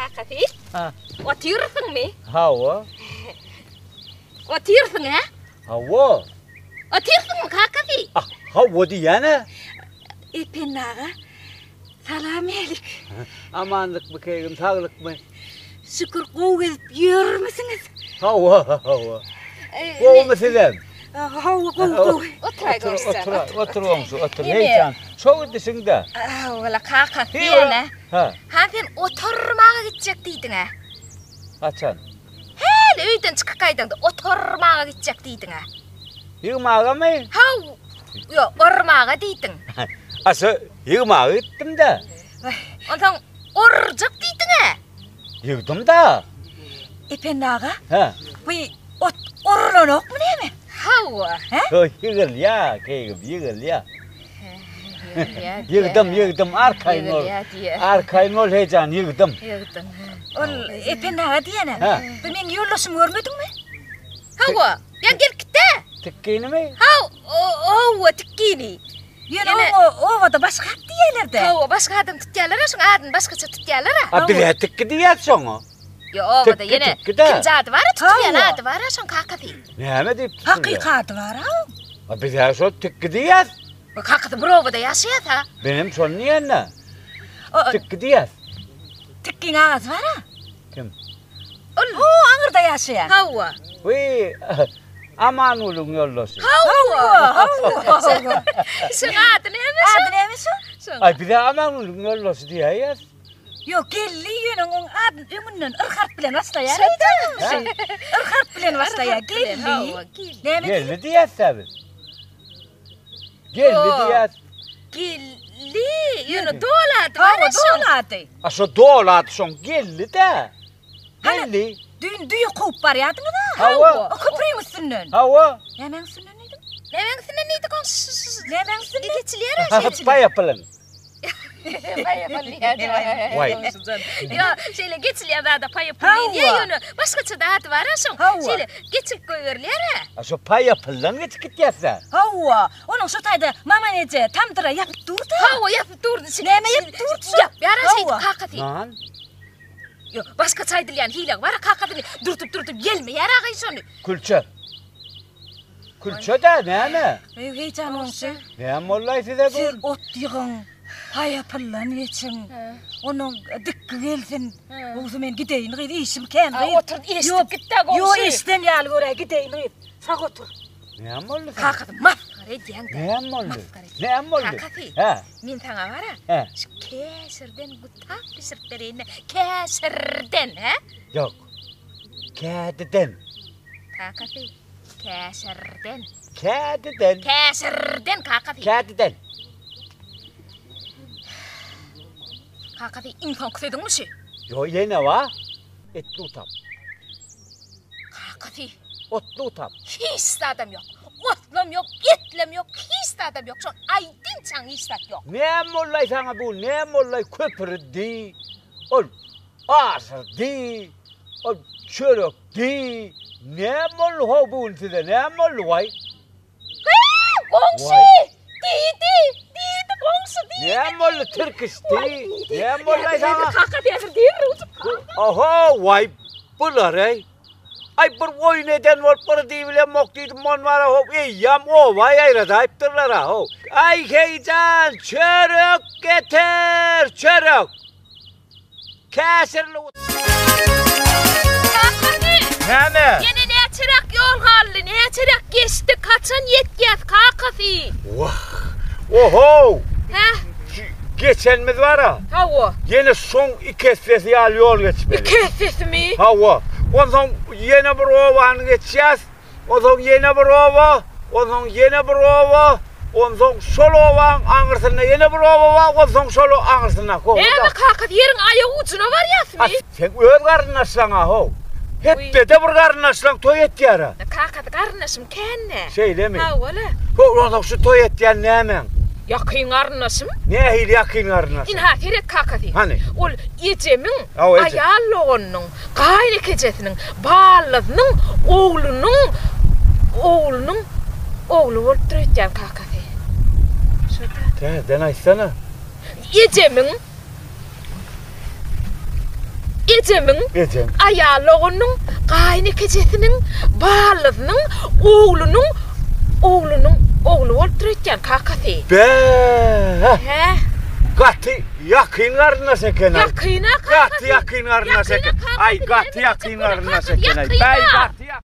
Kakasy? Ha. Otyrsyňmy? Hawa. Otyrsyň, hä? Hawa. Otyrsyňmy, kakasy? Ah, hawa diýýän-ä. Ependi aga, salam älik. Amanlykmy, keýgim, saglykmy? Şükür, gowy gezip ýörmüsiňiz? Hawa, hawa. Gowumy sizem? Hawa, gowy, gowy. Oturaý, goňşy jan, otur. Otur, goňşy, otur. Heý jan, şo gidişiň-dä. Hawa-la, kakasy diýýän-ä. Hä. Han sen oturmaga gitjek diýdiň-ä. Haçan? Häli öýden çykyp gaýdaňda oturmaga gitjek diýdiň-ä. Ýygmagamy? Haw, ýok, ormaga diýdiň. A şo ýygmaga gitdim-dä. Onsoň orjak diýdiň-ä. Ýygdym-da. Ependi aga, Hä. bu ot orulanokmy näme? Hawa. Hä? Şo ýygylýa, keýgim, ýygylýa. Ýygdym, ýygdym, arkaýyn bol. Arkaýyn bol, heýjan, ýygdym. Ýygdyň. Ol Ependi aga diýene. Bu meň ýoldaşymy görmediňmi? Hawa, ýa gelip gitdi. Tikginimi? Haw, hawa, tikgini. Ýöne oňa obada başga at diýýärler-dä. Hawa, başga adam tutýarlar-a, şoň adyny başgaça tutýarlar-a. A biz-ä tikgi diýýäs şoňa. Ýok, obada ýene ikinji ady bar-a, tutulýan ady bar-a şoň kakasy. Näme diýip tutulýar? Hakyky ady bar-a oň. A biz-ä şol tikgi diýýäs. Kakasy bir obada ýaşaýas-a. Menem şony diýen-dä. Tikgi diýýäs. Tikgiň agasy bar-a. Kim? Ol ho aňyrda ýaşaýan. Hawa. Wiý, Amangulyň ýoldaşy. Hawa, hawa. Şoň ady näme şoň? Ady näme şoň? Aý, biz-ä Amangulyň ýoldaşy diýäýýäs. Ýok, geldi ýöne oň adyny öňünden yr harp bilen başlaýar. Yr harp bilen başlaýar. Geldi. Näme Geldi diýýäs-dä biz. Geldi diýýäs. Geldi. Ýöne doly ady bar şoň. Doly ady. A şo doly ady şoň Geldi-dä. Geldi. Düýn düýe kowup barýardyňyz-a. Hawa. O köprüň üstünden. Hawa. Nämäň üstünden diýdiň? Nämäň üstünden diýdik oň? Nämäň üstünden? Geçilýär-ä şeýle. Paýapylyň. Waý. Ýa, şeýle geçilýän zada paýapyl diýilýär, ýöne başgaça-da ady bar-a şoň. Şeýle geçilip goýberilýär-ä. A şo paýapyldan geçip gitýäs-dä. Hawa, onuň şo taýda Maman eje tamdyra ýapyp dur-da. Hawa, ýapyp durdy. Näme ýapyp durdy şo? Ýapýar-a şeýdip kakasy. Nan. Ýok, başgaça aýdylýan hilegi bar-a kakasyny dürtüp-dürtüp ýelmeýär agaý şony. Külçe. Külçe-dä, näme? Eý, heýjan goňşy. Näme boldy-aý size bu? Siz ot ýygyň, paýapyldan geçiň. Onuň dikgi gelsin. Gowusy men gideýin gyz, işim kän gyz. Otur, eşidip git-dä goňşy. Ýok, eşiden ýaly göräý, gideýin gyz. Sag otur. Näme boldy saňa? Kakasy, masgara edýäň-dä. Näme boldy? Näme boldy? Kakasy, Hä? men saňa bar-a, Hä? şu käşirden gutap bişirip bereýin-dä. Käşirden, hä? Ýok. Kädiden. Kakasy, käşirden. Kädiden. Käşirden, kakasy. Kädiden. Kakasy, iň soňky sözüňmi şu? Ýok, ýene bar. Etli utap. Kakasy. Otly utap. Hiç zadam ýok. Otlam ýok, etlem ýok, hiç zadam ýok. Şol aýdynçaň hiç zat ýok. Näme boldy-aý saňa bu, näme boldy-aý köpürdi, ol aşyrdy, ol çörek Diý, näme boldy how bu gün size, näme boldy waý? Gyý, goňşy! Diýdi, diýdi goňşy, diýdi. Näme boldy tirkiş, diý, näme boldy saňa? Kaka häzir derrew uçup. Oho, waý, bular-eý. Aý bir oýun eden bolup bir diýibilemok diýdim, mon bara how eýýäm oba ýaýradaýypdyrlar-a how. Aý heýjan, çörek getir, çörek! Käşirli Kakasy! Näme? Ýene näçeräk ýol galdy, näçeräk geçdik, haçan ýetýäs, kakasy? Wah! Ohow! Hä? Şu geçenimiz bar-a. Hawa. Ýene şoň iki essesi ýaly ýol geçmeli. Iki essesimi? Hawa. Onsoň ýene bir obany geçýäs. Onsoň ýene bir oba, onsoň ýene bir oba, onsoň şol obaň aňyrsynda ýene bir oba bar, onsoň şol aňyrsyndaky oba. Näme kaka, ýeriň aýak ujuna barýasmy? A seň öz garyndaşlaň-a how. Hepdede bir garyndaşlaň toý etýär-ä. Kakasy garyndaşym kän-dä. Şeýlemi? Hawa-la. How, onsoň şu toý etýän nämäň? Ýakyn garyndaşym. Nähili ýakyn garyndaşyň? Ynha, seret kakasy. Hany? Ol ejemiň Hawa, eje. aýal doganynyň Gaýynekejesiniň, ballysynyň oglunyň oglunyň ogly bolupdyr öýtýän kakasy. Şo-da. Täzeden aýtsana. Ejemiň. Ejemiň, Ejeň. aýal doganynyň, gaýyn ekejesiniň, ballysynyň, oglunyň, oglunyň ogly bolupdyr öýtýän kakasy. Bä! Hä? Gaty ýakyn garyndaş eken-aý. Ýakyn-a kakasy. Gaty ýakyn garyndaş Ýakyn-a eken. kakasy. Aý, gaty ýakyn garyndaş eken-aý. Bäý, gaty ýakyn.